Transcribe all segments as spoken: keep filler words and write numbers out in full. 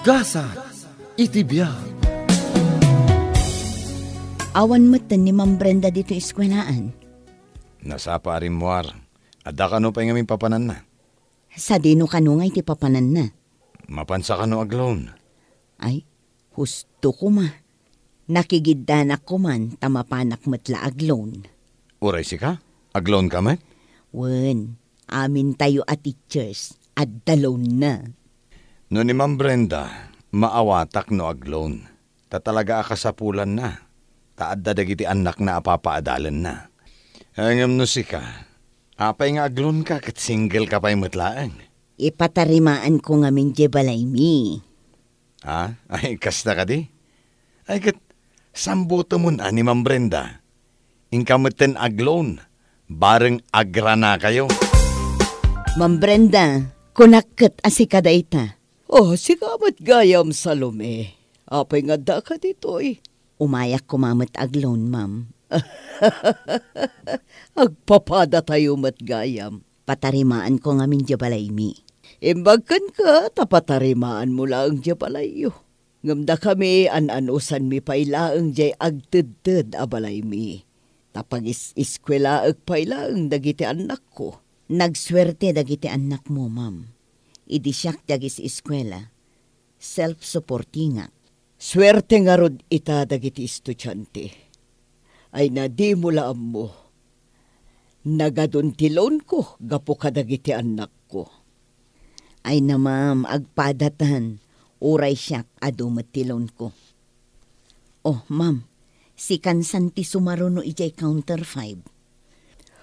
Gasat iti biag. Awan metten ni Ma'am Brenda ditoy eskuelaan. Nasapa a rimmuar. Adda kano pay ngamin papananna? Sadino kano nga iti papananna? Mapansa kano agloan? Ay, husto koma. Nakigiddanak koman ta mapanak met la agloan. Uray sika? Agloan ka met? Wen, amintayo a teachers, adda loanna. No ni Ma'am Brenda, maawatak no agloan. Ta talaga a kasapulanna, ta adda dagiti annakna a papaadalenna. Ngem no sika, apay nga agloanka ket single ka pay met laeng? Ipatarimaanko ngamin diay balaymi. Ha? Ay, kasta kadi? Ay, ket sambutemon a ni Ma'am Brenda. Inka metten agloan, bareng agranakayo. Ma'am Brenda, kunak ket a sika dayta. Oh, sika met gayam, Salome. Apay nga addaka ditoy? Umayak koma met agloan, ma'am. Agpapadatayo met gayam. Patarimaanko ngamin diay balaymi. Imbag kenka ta patarimaanmo laeng diay balayyo. Ngem dakami, an-anusanmi pay laeng diay agtedted a balaymi. Ta pagis-iskuelaek pay laeng dagiti annakko. Nagsuerte dagiti annakmo, ma'am. Idi siak ti agis-iskuela, self-supportingak. Suerte ngarud ita dagiti estudiante. Ay na, dimo la ammo. Nagadun ti loanko gapu kadagiti annakko. Ay na, ma'am, agpadatan. Uray siak, adu met ti loanko. Oh, ma'am, sikan san ti sumaruno idiay counter five.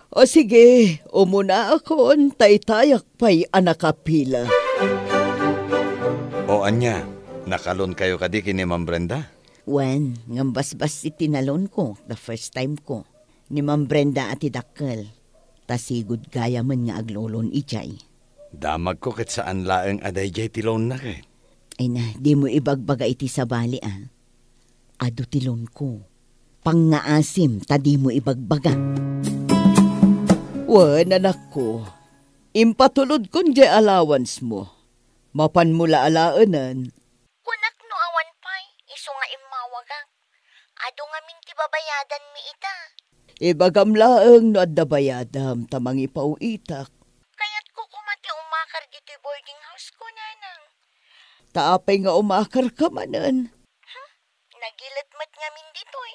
O sige, umunaakon, ta itayak pay a nakapila. O ania, nakaloankayo kadi ken ni Ma'am Brenda? Wen, ngem basbassit ti naloanko, the first time ko. Ni Ma'am Brenda a ti dakkel, ta sigud gayamen nga agloloan idiay. Damagko ket saan laeng a daydiay ti loanna ket. Ay na, dimo ibagbaga iti sabali a. Adu ti loanko. Pangngaasim ta dimo ibagbaga. Wen, anakko, impatulodkon diay allowance mo. Mapanmo la alaenen. Kunak no awan pay, isu nga immawagak. Adu ngamin ti babayadanmi ita. Ibagam laeng no adda bayadam ta mangipaw-itak. Kayatko koma ti umakar ditoy boarding house ko, nanang. Ta apay nga umakarka manen? Hmm? Nagilet met ngamin ditoy.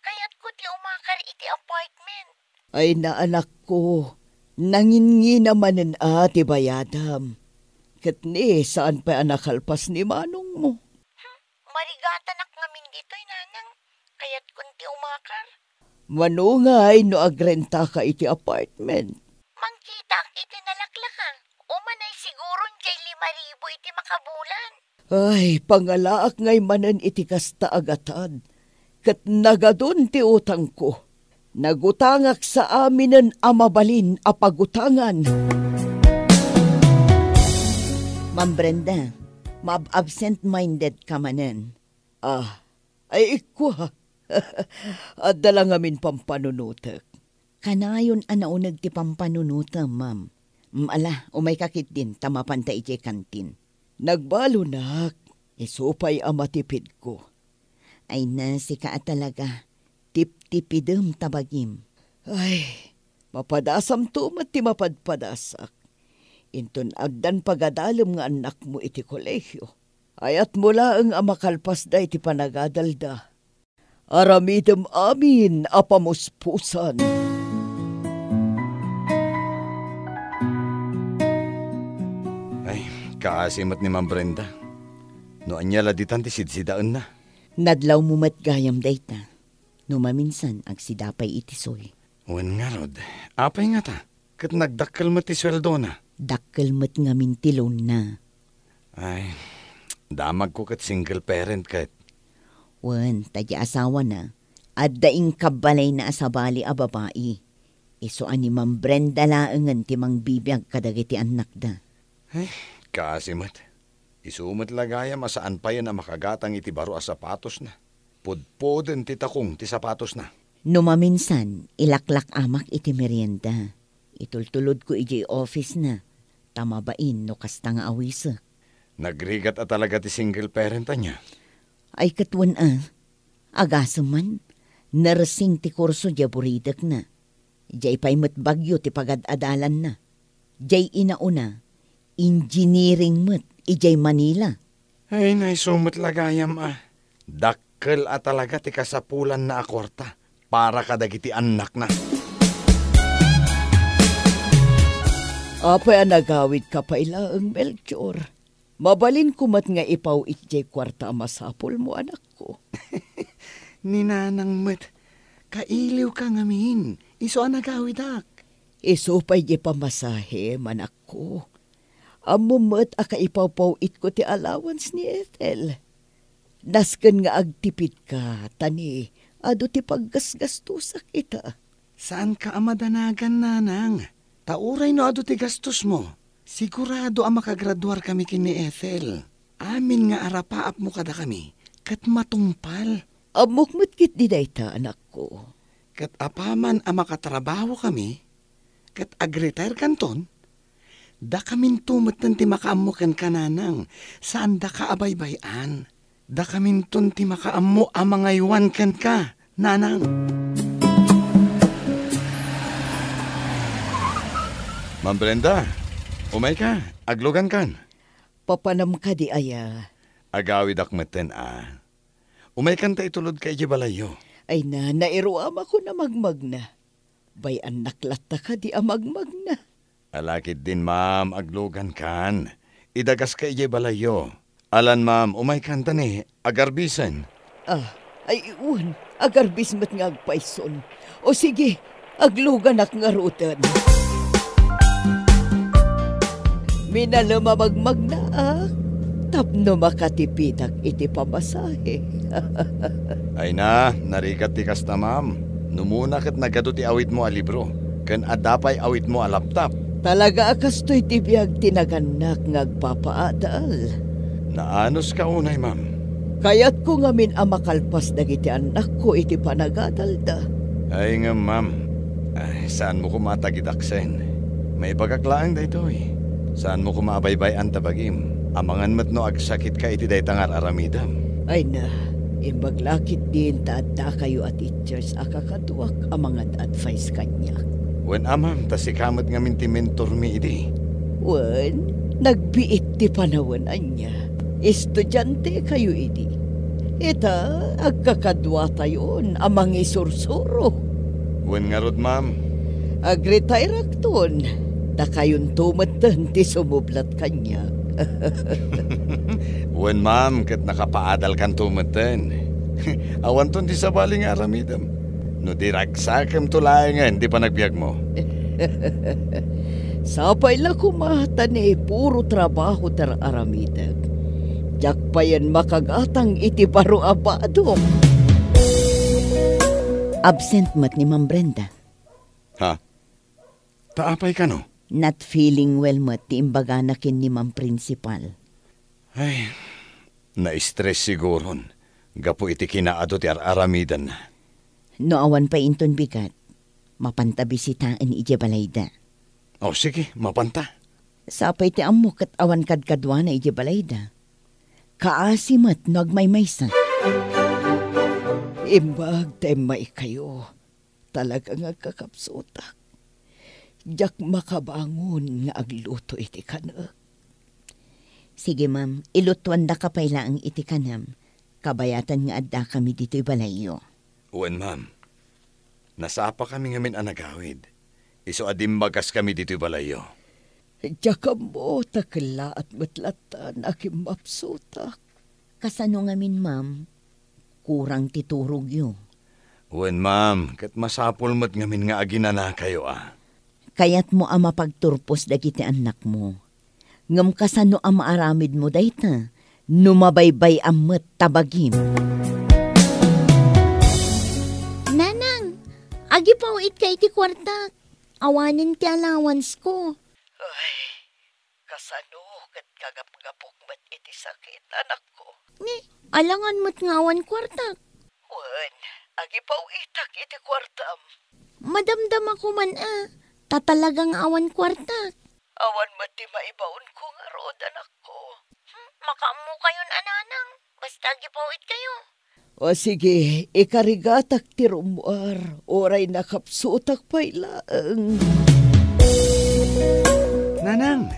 Kayatko ti umakar iti apartment. Ay na, anakko, nanginngina manen a ti bayadam. Ket ni, saan pay a nakalpas ni manongmo. Hmm, marigatanak ngamin ditoy, nanang. Kayatkon ti umakar. Mano ngay no agrentaka iti apartment? Mangkitaak iti nalaklaka. Umanay siguron diay lima ribu iti makabulan. Ay, pangalaak ngay manen iti kasta a gatad, ket nagadun ti utangko. Nagutangak sa aminen a mabalin a pagutangan. Ma'am Brenda, maab-absent-minded ka manen. Ah, ay, ikkua. Adda la ngamin pampanunotek. Kanayon a nauneg ti pampanunotem, ma'am. Mm, ala, umayka ketdin ta mapanta idiay kantin. Nagbalunak, isu pay a matipidko. Ay na, sika a talaga, tiptipidem ta bagim. Ay, mapadasamto met ti mapadpadasak. Inton addan pagadalem nga annakmo iti kolegio, ayatmo laeng a makalpasda iti panagadalda. Aramidem amin a pamuspusan. Ay, kaasi met ni Ma'am Brenda. No ania la ditan ti sidsidaenna? Nadlawmo met gayam dayta. No maminsan, agsida pay iti soy. Wen ngarud, apay ngata? Ket nagdakkel met ti sueldona. Dakkel met ngamin ti loanna. Ay, damagko ket single parent ket. Wen, ta di asawana, adda inkabbalayna a sabali a babai. Isu a ni Ma'am Brenda laengen ti mangbibiag kadagiti annakda. Ay, kaasi met. Isu met la gayam a saan payen a makagatang iti baro a sapatosna. Pudpoden ti takong ti sapatosna. No maminsan, ilaklak-amak iti merienda. Itultulodko idiay office-na, ta mabain no kasta nga awisek. Nagrigat a talaga ti single parent, ania? Ay, ket wen a. Agasem man, nursing ti kurso diay buridekna. Diay pay met Baguio ti pagad-adalanna. Diay inauna, engineering met idiay Manila. Ay, naisu met la gayam a. Dakkel a talaga ti kasapulanna a kuarta para kadagiti annakna. Apay a nagawidka pay laeng, Melchor? Mabalinko met nga ipaw-it diay kuarta a masapulmo, anakko. Ni nanang met, kailiwka ngamin, isu a nagawidak. Isu pay diay pamasahem, anakko. Ammom met a kaipawpaw-itko ti allowance ni Ethel. Nasken nga agtipidka, ta ni adu ti paggasgastosak ita. Saanka a madanagan, nanang. Ta uray no adu ti gastosmo, sigurado a makagraduarkami ken ni Ethel. Amin nga arapaapmo kadakami, ket matungpal. Ammok met ketdi dayta, anakko. Ket apaman a makatrabahokami, ket agretirkanton, dakaminto metten ti makaammo kenka, nanang, saan daka a baybay-an. Dakaminton ti makaammo a mangaywan kenka, nanang. Ma'am Brenda, umayka, aglugankan. Papanam kadi aya? Agawidak metten a. Umaykan ta itulodka idiay balayyo. Ay na, nairuamakon a magmagna. Bay-annak latta kadi a magmagna. Ala ketdin, ma'am, aglugankan. Idagaska idiay balayyo. Alan, ma'am, umaykan ta ni agarbisen. Ah, ay, wen, agarbis met nga agpayson. O sige, agluganak ngaruden. Minalem a magmagnaak tapno makatipidak iti pamasahe. Ay na, narigat ti kasta, ma'am. No umuna ket nagadu ti awitmo a libro, ken adda pay awitmo a laptop. Talaga a kastoy ti biag ti nagannak nga agpapaadal. Naanuska unay, ma'am. Kayatko ngamin a makalpas dagiti annakko iti panagadalda. Ay ngem, ma'am, ay, saanmo koma a tagidaksen. Maibagak laeng daytoy. Saanmo koma a baybay-an ta bagim. Amangan met no agsakitka iti dayta nga ar-aramidem. Ay na, imbag la ketdin ta addakayo a teachers a kakaduak a mangad-advise kaniak. Wen a, ma'am, ta sika met ngamin ti mentormi idi. Wen, nagbiit ti panawen ania. Estudiantekayo idi. Ita, agkakaduatayon a mangisursuro. Wen ngarud, ma'am. Agretirakton, dakayonto metten ti sumublat kaniak. Wen, ma'am, ket nakapaadalkanto metten. Awanton ti sabali nga aramidem. No di ragsakemto laengen ti panagbiagmo. Sapay la koma ta ni puro trabaho ti ar-aramidek. Diak payen makagatang iti baro a badok. Absent met ni Ma'am Brenda. Ha? Ta apay kano? Not feeling well met ti imbagana ken ni Ma'am Principal. Ay, na-stress siguron gapu iti kinaadu ti ar-aramidenna. No awan pay inton bigat, mapanta bisitaen idiay balayda. O, sige, mapanta. Sapay ti ammo ket awan kadkaduana idiay balayda. Kaasi met no agmaymaysa. Imbag ta immaykayo. Talaga nga agkakapsutak. Diak makabangon nga agluto iti kanek. Sige, ma'am, ilutuandaka pay laeng iti kanem, kabayatan nga addakami ditoy balayyo. Wen, ma'am. Nasapakami ngamin a nagawid. Isu a dimmagaskami ditoy balayyo. Diak ammo ta kellaat met lattan a kimmapsutak. Kasano ngamin, ma'am? Kurang ti turogyo? Wen, ma'am, ket masapul met ngamin nga aginanakayo a. Kayatmo a mapagturpos dagiti annakmo. Ngem kasano a maaramidmo dayta no mabaybay-am met ta bagim? Nanang, agipaw-itka iti kuartak. Awanen ti allowance-ko. Ay, kasano ket kagapgapok met iti sakit, anakko? Ni, alangan met nga awan kuartak. Wen, agipaw-itak iti kuartam. Madamdamako man a, ta talaga nga awan kuartak. Awan met ti maibaonko ngarud, anakko. Hmm? Makaammokayon a nanang, basta agipawidkayo. O sige, ikarigatak ti rummuar, uray nakapsutak pay laeng. Nanang,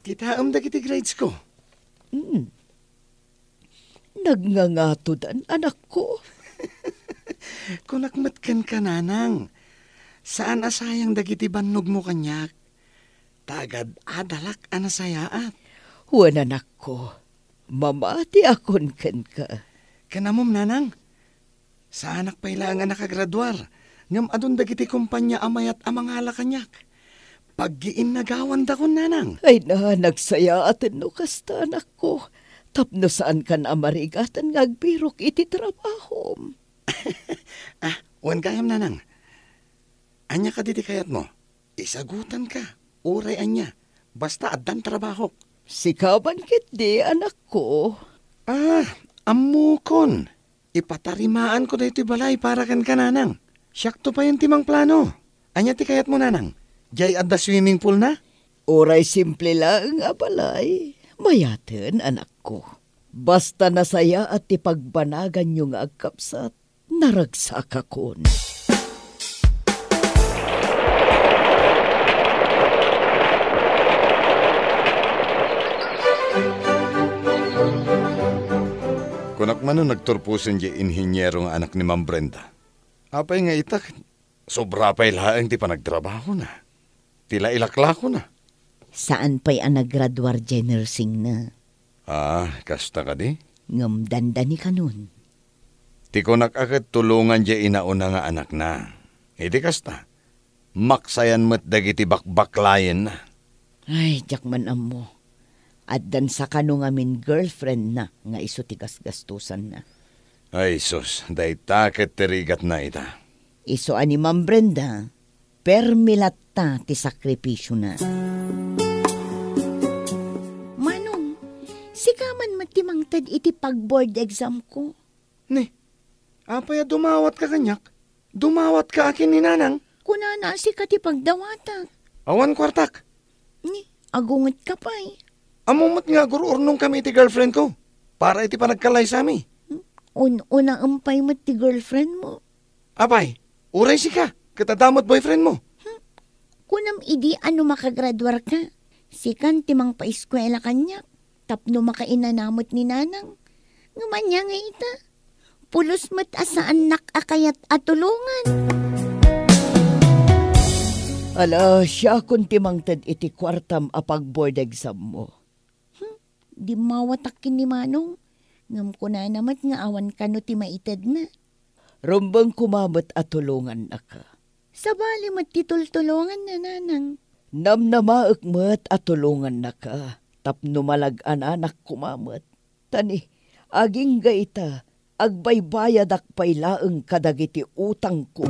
kitaem dagiti grades ko. Hmm. Nagngangatodan, anakko. Kunak met kenka, nanang, saan a sayang dagiti bannogmo kaniak. Ta agad-adalak a nasayaat. Wen, anakko, mamatiakon kenka. Ken ammom, nanang, saanak pay laeng a nakagraduar, ngem adun dagiti kompania a mayat a mangala kaniak. Paggiinnagawandakon, nanang. Ay na, nagsayaaten no kasta, anakko. Tapno saankan a marigatan nga agbirok iti trabahom. Ah, wen gayam, nanang. Ania kadi ti kayatmo? Isagutanka, uray ania, basta addan trabahok. Sika man ketdi, anakko. Ah, ammokon. Ipatarimaanko daytoy balay para kenka, nanang. Siakto payen ti mangplano. Ania ti kayatmo, nanang? Diay adda swimming pool na? Uray simple laeng a balay, mayaten, anakko. Basta nasayaat ti pagbanaganyo nga agkabsat, naragsakakon. Kunak man no nagturposen diay inhiniero nga anak ni Ma'am Brenda. Apay nga ita, sobra pay laeng ti panagtrabahona. Ti la ilaklakona. Saan pay a naggraduar diay nursingna. Ah, kasta kadi? Ngem dandani kanon. Ti kunak a ket tulongan diay inauna nga anakna. Iti kasta, maksayan met dagiti bakbaklayenna. Ay, diak man ammo. Addan sakano ngamin girlfriendna nga isu ti gasgastosanna. Ay, sus, dayta ket ti rigatna ita. Isu a ni Ma'am Brenda, permi latta ti sakripisiona. Manong, sika man met ti mangted iti pag-board exam ko. Ni, apay a dumawatka kaniak? Dumawatka a ken ni Nanang? Kunana a sika ti pagdawatak. Awan kuartak. Ni, agungetka pay. Ammom met nga agur-urnongkami iti girlfriend ko para iti panagkalaysami. Hmm? Un-unaem pay met ti girlfriend mo. Apay, uray sika, ket adda met boyfriend mo. Hmm? Kunam idi a no makagraduarka, sikan ti mangpaiskuela kaniak. Tapno makainana met ni Nanang. Ngem ania nga ita? Pulos met a saannak a kayat a tulongan. Ala, siakon ti mangted iti kuartam a pag-board exam mo. Hmm, dimmawatak ken ni Manong. Ngem kunana met nga awan kano ti maitedna. Rumbeng koma met a tulongannaka. Sabali met ti tultulonganna, Nanang. Namnamaek met a tulongannaka tapno malag-ananak koma met. Ta ni, agingga ita, agbaybayadak pay laeng kadagiti utangko.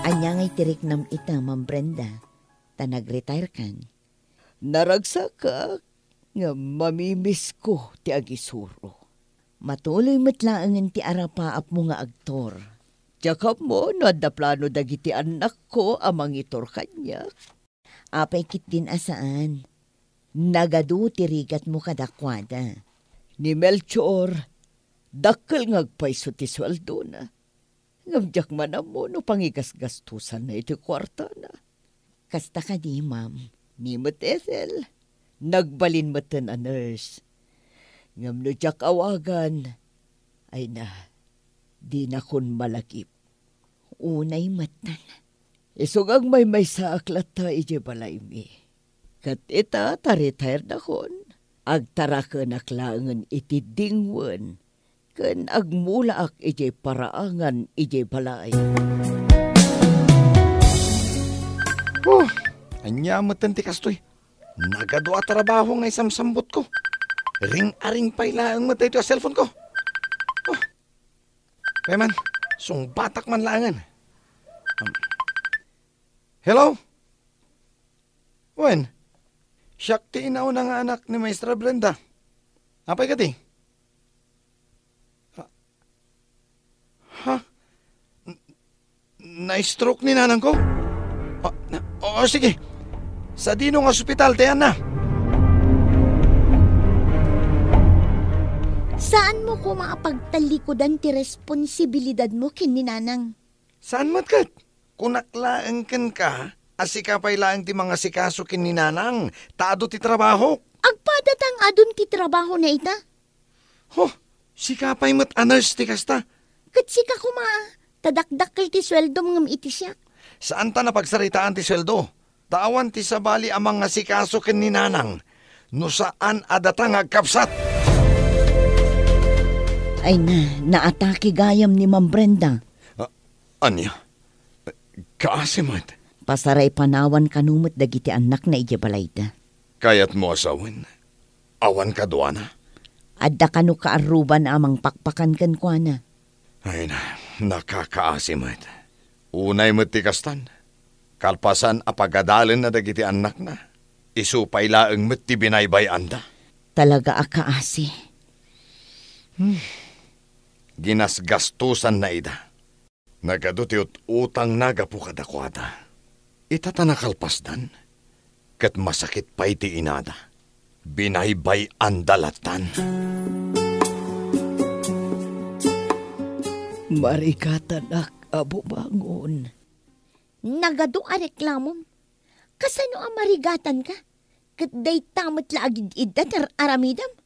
Ania ngay ti riknam ita, Ma'am Brenda? Ta nag-retire kan? Naragsakak, ngem mamimisko ti agisuro. Matuloy met laengen ti arapaapmo nga agtur. Diak ammo no adda plano dagiti annakko a mangitur kaniak. Apay ketdin a saan? Nagadu ti rigatmo kadakuada. Ni Melchor, dakkel nga agpayso ti sueldona. Ngem diak man ammo no pangigasgastosanna iti kuartana. Kasta kadi, ma'am? Ni met Ethel, nagbalin metten a nurse. Ngem no diak awagan, ay na, dinakon malagip. Unay metten. Isu nga agmaymaysaak latta idiay balaymi. Ket ita ta retiredakon, agtarakenak laengen iti dingwen ken agmulaak idiay paraangan idiay balay. Oh, ania metten ti kastoy? Nagadu a trabaho nga isamsambutko. Ring-aring pay laeng met daytoy a cellphone ko. Oh. Kaya man, sungbatak man laengen. Um, hello? Wen, siak ti inauna nga anak ni Maestra Brenda. Apay kadi? Ha? Ha? N-, na-stroke ni nanangko? Ah, na, o, sige. Sadino nga ospital ti ayanna? Saanmo koma a pagtallikudan ti responsibilidadmo ken ni Nanang. Saan met ket? Kunak laeng kenka a sika pay laeng ti mangasikaso ken ni Nanang, ta adu ti trabahok. Agpadatang adun ti trabahona ita. Ho, sika pay met a nurse ti kasta. Ket sika koma, ta dakdakkel ti sueldom ngem iti siak. Saanta a pagsaritaan ti sueldo, ta awan ti sabali a mangasikaso ken ni Nanang no saan a data nga agkabsat. Ay na, naatake gayam ni Ma'am Brenda. Ah, ania? Kaasi met. Pasaray panawan kano met dagiti annakna idiay balayda. Kayatmo a sawen, awan kaduana? Adda kano kaarruban a mangpakpakan kenkuana. Ay na, nakakaasi met. Unay met ti kastan, kalpasan a pagadalenna dagiti annakna, isu pay laeng met ti binaybay-anda. Talaga a kaasi. Hmm. Ginasgastosanna ida. Nagadu ti ut-utangna gapu kadakuada. Ita ta nakalpasdan, ket masakit pay ti inada. Binaybay-anda lattan. Marigatanak a bumangon. Nagadu a reklamom. Kasano a marigatanka? Ket dayta met la agid-idda ti ar-aramidem?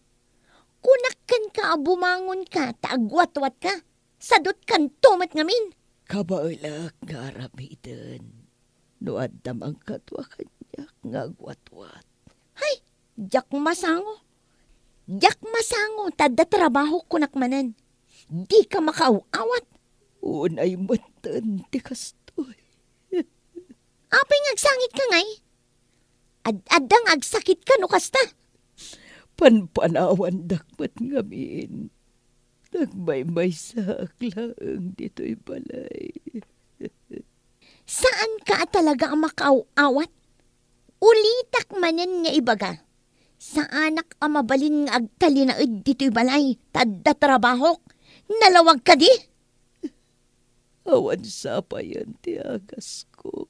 Kunak kenka a bumangonka ta agwatwatka. Sadutkanto met ngamin. Kabaelak nga aramiden. No adda mankadua kaniak nga agwatwat. Hay, diak masango. Diak masango ta adda trabahok kunak manen. Dika makaaw-awat. Unay metten ti kastoy. Apay nga agsangitka ngay? Ad-adda nga agsakitka no kasta? Panpanawandak met ngamin. Nagmaymaysaak laeng ditoy balay. Saanka a talaga a makaaw-awat? Ulitak manen nga ibaga, saanak a mabalin nga agtalinaed ditoy balay, ta adda trabahok. Nalawag kadi? Awan sapayen ti agasko.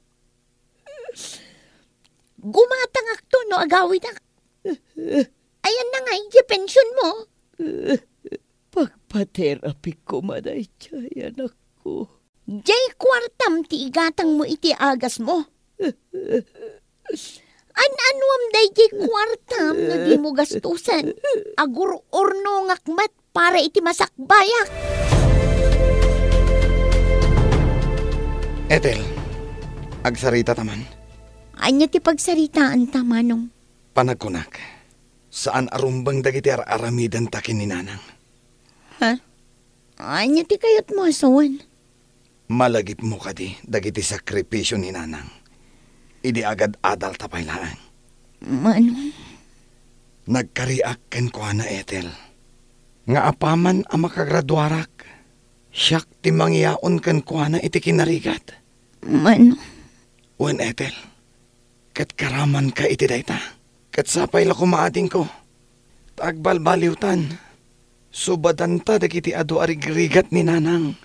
Gumatangakto no agawidak. Ayanna ngay ti pensionmo? Pagpaterapiko man daydiay, anakko. Diay kuartam ti igatangmo iti agasmo. An-anuam daydiay kuartam no dimo gastusen? Agur-urnongak met para iti masakbayak. Ethel, agsarita ta man. Ania ti pagsaritaanta, Manong? Panagkunak, saan a rumbeng dagiti ar-aramidenta ken ni Nanang. Ha? Ania ti kayatmo a sawen? Malagipmo kadi dagiti sakripisio ni Nanang idi agad-adalta pay laeng? Manong? Nagkariak kenkuana, Ethel, nga apaman a makagraduarak, siak ti mangiyaon kenkuana iti kinarigat. Manong? Wen, Ethel, ket karamanka iti dayta. Ket sapay la koma, adingko, ta agbalbaliwtan, subadanta dagiti adu a rigrigat ni Nanang.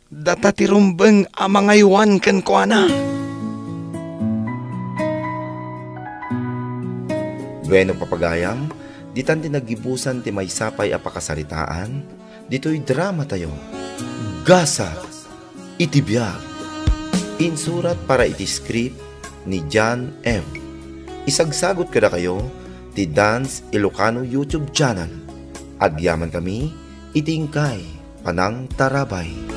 Data ti rumbeng a mangaywan kenkuana. Bueno, papagayam, ditan ti naggibusan ti maysa pay a pakasaritaan ditoy dramatayo, Gasat iti Biag. Insurat para iti script ni John M. Isagsagut kadakayo ti Dance Ilocano YouTube channel. Agyamankami iti inkay panangtarabay.